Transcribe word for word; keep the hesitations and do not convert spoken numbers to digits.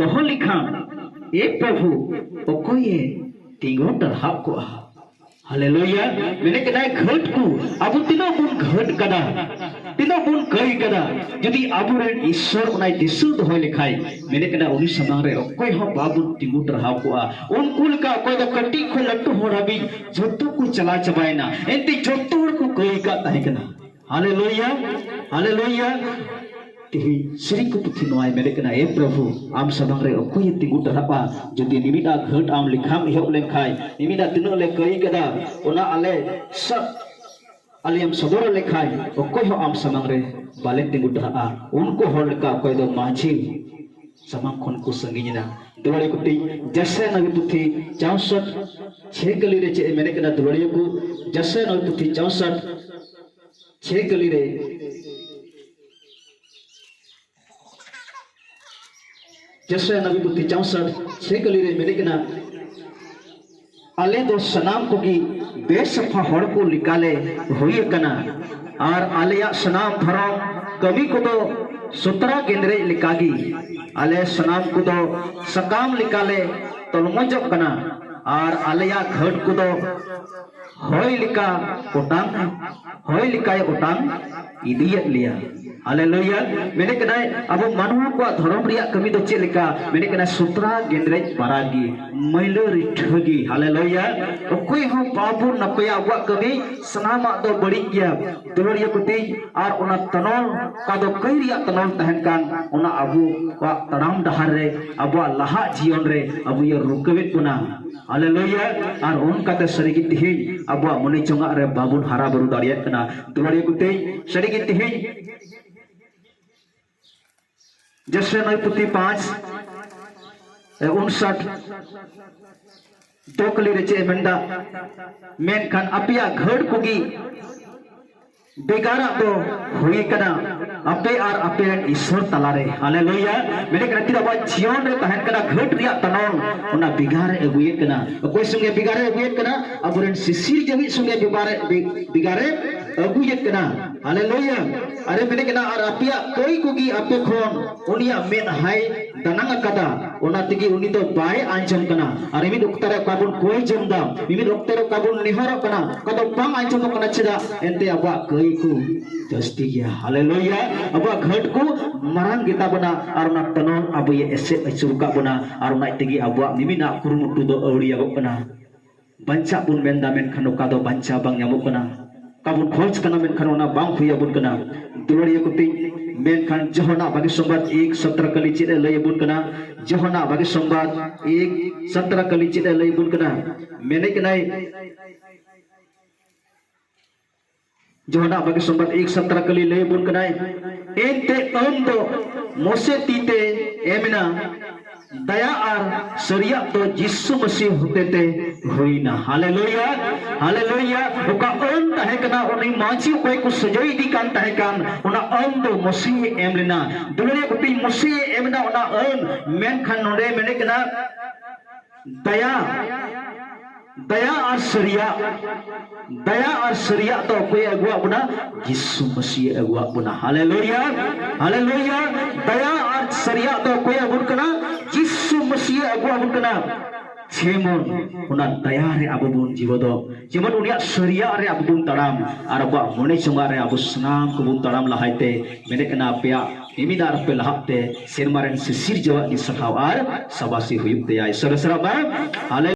ᱫᱚᱦᱚ ᱞᱮᱠᱷᱟᱱ, ᱮ ᱯᱨᱚᱵᱷᱩ, ᱚᱠᱚᱭᱮ ᱛᱤᱸᱜᱩ ᱴᱟᱨᱦᱟᱣ ᱠᱚᱜᱼᱟ? ᱦᱟᱞᱮᱞᱩᱭᱟ᱾ ᱢᱮᱱᱮᱫ ᱠᱟᱱᱟᱭ, ᱜᱷᱟᱹᱴ ᱠᱚ ᱟᱵᱚ ᱛᱤᱱᱟᱹᱜ ᱵᱚᱱ ᱜᱷᱟᱹᱴ ᱠᱟᱫᱟ, ᱛᱤᱱᱟᱹᱜ ᱵᱚᱱ ᱠᱟᱹᱭ ᱠᱟᱫᱟ, ᱡᱩᱫᱤ ᱟᱵᱚᱨᱮᱱ ᱤᱥᱥᱚᱨ ᱚᱱᱟᱭ ᱫᱤᱥᱟᱹ ᱫᱚᱦᱚᱭ ᱞᱮᱠᱷᱟᱡ, ᱢᱮᱱᱮᱫ ᱠᱟᱱᱟ, ᱩᱱᱤ ᱥᱟᱢᱟᱝ ᱨᱮ ᱚᱠᱚᱭ ᱦᱚᱸ ᱵᱟᱵᱚᱱ ᱛᱤᱸᱜᱩ ᱴᱟᱨᱦᱟᱣ ᱠᱚᱜᱼᱟ᱾ ᱩᱱᱠᱩ ᱞᱮᱠᱟ ᱚᱠᱚᱭ ᱫᱚ ᱠᱟᱹᱴᱤᱡ ᱠᱷᱚᱱ ᱞᱟᱹᱴᱩ ᱦᱚᱲ ᱦᱟᱹᱵᱤᱡ ᱡᱚᱛᱚ ᱠᱚ ᱪᱟᱞᱟᱣ ᱪᱟᱵᱟᱭᱮᱱᱟ, ᱮᱱᱛᱮ ᱡᱚᱛᱚ ᱦᱚᱲ ᱠᱚ ᱠᱟᱹᱭ ᱠᱟᱫ ᱛᱟᱦᱮᱸ ᱠᱟᱱᱟ᱾ ᱦᱟᱞᱮᱞᱩᱭᱟ, ᱦᱟᱞᱮᱞᱩᱭᱟ᱾ ᱛᱮᱦᱮᱧ ᱥᱮᱨᱮᱧ ᱠᱚ ᱯᱩᱛᱷᱤ ᱱᱚᱣᱟᱭ ᱢᱮᱱᱮᱫ ᱠᱟᱱᱟ, ᱮ ᱯᱨᱚᱵᱷᱩ, ᱟᱢ ᱥᱟᱢᱟᱝ ᱨᱮ ᱚᱠᱚᱭᱮ ᱛᱤᱸᱜᱩ ᱴᱟᱨᱦᱟᱜᱼᱟ? ᱡᱩᱫᱤ ᱢᱤᱢᱤᱫᱟᱜ ᱜᱷᱟᱹᱴ ᱟᱢ ᱞᱮᱠᱷᱟᱢ ᱮᱦᱚᱵ ᱞᱮᱱᱠᱷᱟᱱ, ᱢᱤᱢᱤᱫᱟᱜ ᱛᱤᱱᱟᱹᱜ ᱞᱮ ᱠᱟᱹᱭ ᱠᱟᱫᱟ, ᱚᱱᱟ ᱟᱞᱮ ᱥᱟ-, ᱟᱞᱮᱭᱟᱢ ᱥᱚᱫᱚᱨ ᱞᱮᱠᱷᱟᱱ, ᱚᱠᱚᱭ ᱦᱚᱸ ᱟᱢ ᱥᱟᱢᱟᱝ ᱨᱮ ᱵᱟᱞᱮ ᱛᱤᱸᱜᱩ ᱴᱟᱨᱦᱟᱜᱼᱟ᱾ ᱩᱱᱠᱩ ᱦᱚᱲ ᱞᱮᱠᱟ ᱚᱠᱚᱭ ᱫᱚ ᱢᱟᱹᱡᱷᱤ ᱥᱟᱢᱟᱝ ᱠᱷᱚᱱ ᱠᱚ ᱥᱟᱺᱜᱤᱧ ᱮᱱᱟ᱾ ᱫᱩᱞᱟᱹᱲᱤ ᱠᱚ ᱛᱤᱧ, ᱡᱮᱥᱮ ᱱᱚᱵᱤ ᱯᱩᱛᱷᱤ ᱪᱟᱣᱥᱚᱴ ᱪᱷᱮ ᱠᱟᱹᱞᱤ ᱨᱮ ᱪᱮᱫ ᱮ ᱢᱮᱱᱮᱫ ᱠᱟᱱᱟ? ᱫᱩᱞᱟᱹᱲᱤᱭᱟᱹ ᱠᱚ, ᱡᱮᱥᱮ ᱱᱚᱵᱤ ᱯᱩᱛᱷᱤ ᱪᱟᱣᱥᱚᱴ ᱪᱷᱮ ᱠᱟᱹᱞᱤ ᱨᱮ, ᱡᱮᱥᱮ ᱱᱚᱵᱤ ᱯᱩᱛᱷᱤ ᱪᱟᱣᱥᱚᱴ ᱪᱷᱮ ᱠᱟᱹᱞᱤ ᱨᱮ ᱢᱮᱱᱮᱫ ᱠᱟᱱᱟ, ᱟᱞᱮ ᱫᱚ ᱥᱟᱱᱟᱢ ᱠᱚᱜᱮ ᱵᱮᱥᱟᱯᱷᱟ ᱦᱚᱲ ᱠᱚ ᱞᱮᱠᱟᱞᱮ ᱦᱩᱭ ᱟᱠᱟᱱᱟ, ᱟᱨ ᱟᱞᱮᱭᱟᱜ ᱥᱟᱱᱟᱢ ᱫᱷᱚᱨᱚᱢ ᱠᱟᱹᱢᱤ ᱠᱚᱫᱚ ᱥᱩᱛᱨᱟ ᱜᱮᱸᱫᱽᱨᱮᱡ ᱞᱮᱠᱟᱜᱮ᱾ ᱟᱞᱮ ᱥᱟᱱᱟᱢ ᱠᱚᱫᱚ ᱥᱟᱠᱟᱢ ᱞᱮᱠᱟᱞᱮ ᱛᱚᱞᱢᱚᱡᱚᱜ ᱠᱟᱱᱟ, ᱟᱨ ᱟᱞᱮᱭᱟᱜ ᱜᱷᱟᱹᱴ ᱠᱚᱫᱚ ᱦᱚᱭ ᱞᱮᱠᱟ ᱚᱴᱟᱝ, ᱦᱚᱭ ᱞᱮᱠᱟᱭ ᱚᱴᱟᱝ ᱤᱫᱤᱭᱮᱫ ᱞᱮᱭᱟ᱾ ᱦᱟᱞᱮᱞᱩᱭᱟ᱾ ᱢᱮᱱᱮᱫ ᱠᱟᱱᱟᱭ, ᱟᱵᱚ ᱢᱟᱱᱣᱟ ᱠᱚᱣᱟᱜ ᱫᱷᱚᱨᱚᱢ ᱨᱮᱭᱟᱜ ᱠᱟᱹᱢᱤ ᱫᱚ ᱪᱮᱫ ᱞᱮᱠᱟ? ᱢᱮᱱᱮᱫ ᱠᱟᱱᱟᱭ, ᱥᱩᱛᱨᱟ ᱜᱮᱸᱫᱽᱨᱮᱡ ᱵᱟᱨᱟ ᱜᱮ, ᱢᱟᱹᱭᱞᱟᱹ ᱨᱤᱴᱷᱟᱹ ᱜᱮ᱾ ᱦᱟᱞᱮᱞᱩᱭᱟ᱾ ᱚᱠᱚᱭ ᱦᱚᱸ ᱵᱟᱵᱚᱱ ᱱᱟᱯᱟᱭᱟ, ᱟᱵᱚᱣᱟᱜ ᱠᱟᱹᱢᱤ ᱥᱟᱱᱟᱢᱟᱜ ᱫᱚ ᱵᱟᱹᱲᱤᱡ ᱜᱮᱭᱟ᱾ ᱫᱩᱞᱟᱹᱲᱤᱭᱟᱹ ᱠᱚ ᱛᱤᱧ, ᱟᱨ ᱚᱱᱟ ᱛᱟᱱᱚᱞ, ᱚᱠᱟ ᱫᱚ ᱠᱟᱹᱭ ᱨᱮᱭᱟᱜ ᱛᱟᱱᱚᱞ ᱛᱟᱦᱮᱱ ᱠᱟᱱ, ᱚᱱᱟ ᱟᱵᱚᱣᱟᱜ ᱛᱟᱲᱟᱢ ᱰᱟᱦᱟᱨ ᱨᱮ, ᱟᱵᱚᱣᱟᱜ ᱞᱟᱦᱟᱜ ᱡᱤᱭᱚᱱ ᱨᱮ ᱟᱵᱚᱭ ᱨᱩᱠᱟᱹᱣᱮᱫ ᱵᱚᱱᱟ᱾ ᱦᱟᱞᱮᱞᱩᱭᱟ᱾ ᱟᱨ ᱚᱱᱠᱟᱛᱮ ᱥᱟᱹᱨᱤᱜᱮ ᱛᱮᱦᱮᱧ ᱟᱵᱚᱣᱟᱜ ᱢᱚᱱᱮ ᱪᱚᱝᱟᱜ ᱨᱮ ᱵᱟᱵᱚᱱ ᱦᱟᱨᱟ ᱵᱩᱨᱩ ᱫᱟᱲᱮᱭᱟᱜ ᱠᱟᱱᱟ᱾ ᱫᱩᱞᱟᱹᱲᱤᱭᱟᱹ ᱠᱚ ᱛᱤᱧ, ᱥᱟᱹᱨᱤᱜᱮ ᱛᱮᱦᱮᱧ ᱡᱮᱥᱮ ᱱᱚᱭ ᱯᱩᱛᱷᱤ ᱯᱟᱸᱪ, ᱮ, ᱩᱱᱥᱟᱴ ᱫᱚ ᱠᱟᱹᱞᱤ ᱨᱮ ᱪᱮᱫ ᱮ ᱢᱮᱱᱫᱟ? ᱢᱮᱱᱠᱷᱟᱱ ᱟᱯᱮᱭᱟᱜ ᱜᱷᱟᱹᱲ ᱠᱚᱜᱮ ᱵᱷᱮᱜᱟᱨᱟᱜ ᱫᱚ ᱦᱩᱭ ᱠᱟᱱᱟ ᱟᱯᱮ ᱟᱨ ᱟᱯᱮ ᱨᱮᱱ ᱤᱥᱥᱚᱨ ᱛᱟᱞᱟᱨᱮ᱾ ᱦᱟᱞᱮᱞᱩᱭᱟ᱾ ᱢᱮᱱᱮᱫ ᱠᱟᱱᱟ, ᱛᱤᱱᱟᱹᱜ ᱟᱵᱚᱣᱟᱜ ᱡᱤᱭᱚᱱ ᱨᱮ ᱛᱟᱦᱮᱱ ᱠᱟᱱᱟ ᱜᱷᱟᱹᱴ ᱨᱮᱭᱟᱜ ᱛᱟᱱᱚᱞ, ᱚᱱᱟ ᱵᱷᱮᱜᱟᱨ ᱮ ᱟᱹᱜᱩᱭᱮᱫ ᱠᱟᱱᱟ᱾ ᱚᱠᱚᱭ ᱥᱚᱸᱜᱮ ᱵᱷᱮᱜᱟᱨ ᱮ ᱟᱹᱜᱩᱭᱮᱫ ᱠᱟᱱᱟ? ᱟᱵᱚᱨᱮᱱ ᱥᱤᱥᱤᱨ ᱡᱟᱹᱢᱤᱡ ᱥᱚᱸᱜᱮ ᱵᱷᱮᱜᱟᱨ ᱮ, ᱵᱷᱮᱜᱟᱨ ᱮ ᱟᱹᱜᱩᱭᱮᱫ ᱠᱟᱱᱟ᱾ ᱦᱟᱞᱮᱞᱩᱭᱟ᱾ ᱟᱨᱮ ᱢᱮᱱᱮᱫ ᱠᱟᱱᱟ, ᱟᱨ ᱟᱯᱮᱭᱟᱜ ᱠᱟᱹᱭ ᱠᱚᱜᱮ ᱟᱯᱮ ᱠᱷᱚᱱ ᱩᱱᱤᱭᱟᱜ ᱢᱮᱫᱦᱟᱭ ᱫᱟᱱᱟᱝ ᱟᱠᱟᱫᱟ, ᱚᱱᱟ ᱛᱮᱜᱮ ᱩᱱᱤ ᱫᱚ ᱵᱟᱭ ᱟᱸᱡᱚᱢ ᱠᱟᱱᱟ᱾ ᱟᱨ ᱢᱤᱢᱤᱫ ᱚᱠᱛᱚ ᱨᱮ ᱚᱠᱟ ᱵᱚᱱ ᱠᱚᱭ ᱡᱚᱢ ᱫᱟ, ᱢᱤᱢᱤᱫ ᱚᱠᱛᱚ ᱨᱮ ᱚᱠᱟ ᱵᱚᱱ ᱱᱮᱦᱚᱨᱚᱜ ᱠᱟᱱᱟ, ᱚᱠᱟ ᱫᱚ ᱵᱟᱝ ᱟᱸᱡᱚᱢᱚᱜ ᱠᱟᱱᱟ᱾ ᱪᱮᱫᱟᱜ? ᱮᱱᱛᱮ ᱟᱵᱚᱣᱟᱜ ᱠᱟᱹᱭ ᱠᱚ ᱡᱟᱹᱥᱛᱤ ᱜᱮᱭᱟ᱾ ᱦᱟᱞᱮᱞᱩᱭᱟ᱾ ᱟᱵᱚᱣᱟᱜ ᱜᱷᱟᱹᱴ ᱠᱚ ᱢᱟᱨᱟᱝ ᱜᱮᱛᱟ ᱵᱚᱱᱟ, ᱟᱨ ᱚᱱᱟ ᱛᱚᱱᱚᱞ ᱟᱵᱚᱭᱮ ᱮᱥᱮᱫ ᱟᱹᱪᱩᱨ ᱠᱟᱜ ᱵᱚᱱᱟ, ᱟᱨ ᱚᱱᱟ ᱛᱮᱜᱮ ᱟᱵᱚᱣᱟᱜ ᱢᱤᱢᱤᱫᱟᱜ ᱠᱩᱨᱩᱢᱩᱴᱩ ᱫᱚ ᱟᱹᱣᱲᱤᱭᱟᱜᱚᱜ ᱠᱟᱱᱟ᱾ ᱵᱟᱧᱪᱟᱜ ᱵᱚᱱ ᱢᱮᱱᱫᱟ, ᱢᱮᱱᱠᱷᱟᱱ ᱚᱠᱟ ᱫᱚ ᱵᱟᱧᱪᱟᱣ ᱵᱟᱝ ᱧᱟᱢᱚᱜ ᱠᱟᱱᱟ᱾ ᱚᱠᱟ ᱵᱚᱱ ᱠᱷᱚᱡᱽ ᱠᱟᱱᱟ, ᱢᱮᱱᱠᱷᱟᱱ ᱚᱱᱟ ᱵᱟᱝ ᱦᱩᱭ ᱟᱵᱚᱱ ᱠᱟᱱᱟ᱾ ᱫᱩᱞᱟᱹᱲᱤᱭᱟᱹ ᱠᱚ ᱛᱤᱧ, ᱢᱮᱱᱠᱷᱟᱱ ᱡᱚᱦᱚᱱᱟᱜ ᱵᱷᱟᱹᱜᱤ ᱥᱚᱢᱵᱟᱫ ᱮᱠ ᱥᱚᱛᱨᱚ ᱠᱟᱹᱞᱤ ᱪᱮᱫ ᱮ ᱞᱟᱹᱭ ᱟᱵᱚᱱ ᱠᱟᱱᱟ? ᱡᱚᱦᱚᱱᱟᱜ ᱵᱷᱟᱹᱜᱤ ᱥᱚᱢᱵᱟᱫ ᱮᱠ ᱥᱚᱛᱨᱚ ᱠᱟᱹᱞᱤ ᱪᱮᱫ ᱮ ᱞᱟᱹᱭ ᱟᱵᱚᱱ ᱠᱟᱱᱟ? ᱢᱮᱱᱮᱫ ᱠᱟᱱᱟᱭ, ᱡᱚᱦᱚᱱᱟᱜ ᱵᱷᱟᱹᱜᱤ ᱥᱚᱢᱵᱟᱫ ᱮᱠ ᱥᱚᱛᱨᱚ ᱠᱟᱹᱞᱤ ᱞᱟᱹᱭ ᱟᱵᱚᱱ ᱠᱟᱱᱟᱭ, ᱮᱱᱛᱮ ᱟᱹᱱ ᱫᱚ ᱢᱳᱥᱮ ᱛᱤ ᱛᱮ ᱮᱢ ᱮᱱᱟ, ᱫᱟᱭᱟ ᱟᱨ ᱥᱟᱹᱨᱤᱭᱟᱜ ᱫᱚ ᱡᱤᱥᱩ ᱢᱟᱹᱥᱤ ᱦᱚᱛᱮᱛᱮ ᱦᱩᱭᱱᱟ᱾ ᱦᱟᱞᱮᱞᱩᱭᱟ, ᱦᱟᱞᱮᱞᱩᱭᱟ᱾ ᱚᱠᱟ ᱟᱹᱱ ᱛᱟᱦᱮᱸ ᱠᱟᱱᱟ, ᱩᱱᱤ ᱢᱟᱹᱡᱷᱤ ᱚᱠᱚᱭ ᱠᱚ ᱥᱟᱡᱟᱹᱣ ᱤᱫᱤ ᱠᱟᱱ ᱛᱟᱦᱮᱸ ᱠᱟᱱ, ᱚᱱᱟ ᱟᱹᱱ ᱫᱚ ᱢᱳᱥᱮ ᱮᱢ ᱞᱮᱱᱟ᱾ ᱫᱩᱞᱟᱹᱲᱤᱭᱟᱹ ᱠᱚ ᱛᱤᱧ, ᱢᱳᱥᱮ ᱮᱢ ᱮᱱᱟ ᱚᱱᱟ ᱟᱹᱱ, ᱢᱮᱱᱠᱷᱟᱱ ᱱᱚᱰᱮ ᱢᱮᱱᱮᱫ ᱠᱟᱱᱟ, ᱫᱟᱭᱟ, ᱫᱟᱭᱟ ᱟᱨ ᱥᱟᱹᱨᱤᱭᱟᱜ, ᱫᱟᱭᱟ ᱟᱨ ᱥᱟᱹᱨᱤᱭᱟᱜ ᱫᱚ ᱚᱠᱚᱭᱮ ᱟᱹᱜᱩᱣᱟᱜ ᱵᱚᱱᱟ? ᱡᱤᱥᱩ ᱢᱟᱹᱥᱤᱭᱮ ᱟᱹᱜᱩᱣᱟᱜ ᱵᱚᱱᱟ᱾ ᱦᱟᱞᱮᱞᱩᱭᱟ, ᱦᱟᱞᱮᱞᱩᱭᱟ᱾ ᱫᱟᱭᱟ ᱟᱨ ᱥᱟᱹᱨᱤᱭᱟᱜ ᱫᱚ ᱚᱠᱚᱭᱮ ᱟᱹᱜᱩ ᱠᱟᱱᱟ? ᱡᱤᱥᱩ ᱢᱟᱹᱥᱤᱭᱮ ᱟᱹᱜᱩᱣᱟᱜ ᱵᱚᱱ ᱠᱟᱱᱟ᱾ ᱡᱮᱢᱚᱱ ᱚᱱᱟ ᱫᱟᱭᱟ ᱨᱮ ᱟᱵᱚ ᱵᱚᱱ ᱡᱤᱣᱮᱫᱚᱜ, ᱡᱮᱢᱚᱱ ᱩᱱᱤᱭᱟᱜ ᱥᱟᱹᱨᱤᱭᱟᱜ ᱨᱮ ᱟᱵᱚ ᱵᱚᱱ ᱛᱟᱲᱟᱢ, ᱟᱨ ᱟᱵᱚᱣᱟᱜ ᱢᱚᱱᱮ ᱪᱚᱸᱜᱟ ᱨᱮ ᱟᱵᱚ ᱥᱟᱱᱟᱢ ᱠᱚᱵᱚᱱ ᱛᱟᱲᱟᱢ ᱞᱟᱦᱟᱭ ᱛᱮ, ᱢᱮᱱᱮᱫ ᱠᱟᱱᱟ, ᱟᱯᱮᱭᱟᱜ ᱢᱤᱢᱤᱫ ᱟᱨ ᱯᱮ ᱞᱟᱦᱟᱜ ᱛᱮ ᱥᱮᱨᱢᱟ ᱨᱮᱱ ᱥᱤᱥᱤᱨ ᱡᱚᱣᱟᱜ ᱜᱮ ᱥᱟᱨᱦᱟᱣ ᱟᱨ ᱥᱟᱵᱟᱥᱤ ᱦᱩᱭᱩᱜ ᱛᱟᱭᱟ᱾ ᱤᱥᱚᱨ ᱥᱟᱨᱦᱟᱣ ᱢᱟ᱾ ᱦᱟᱞᱮ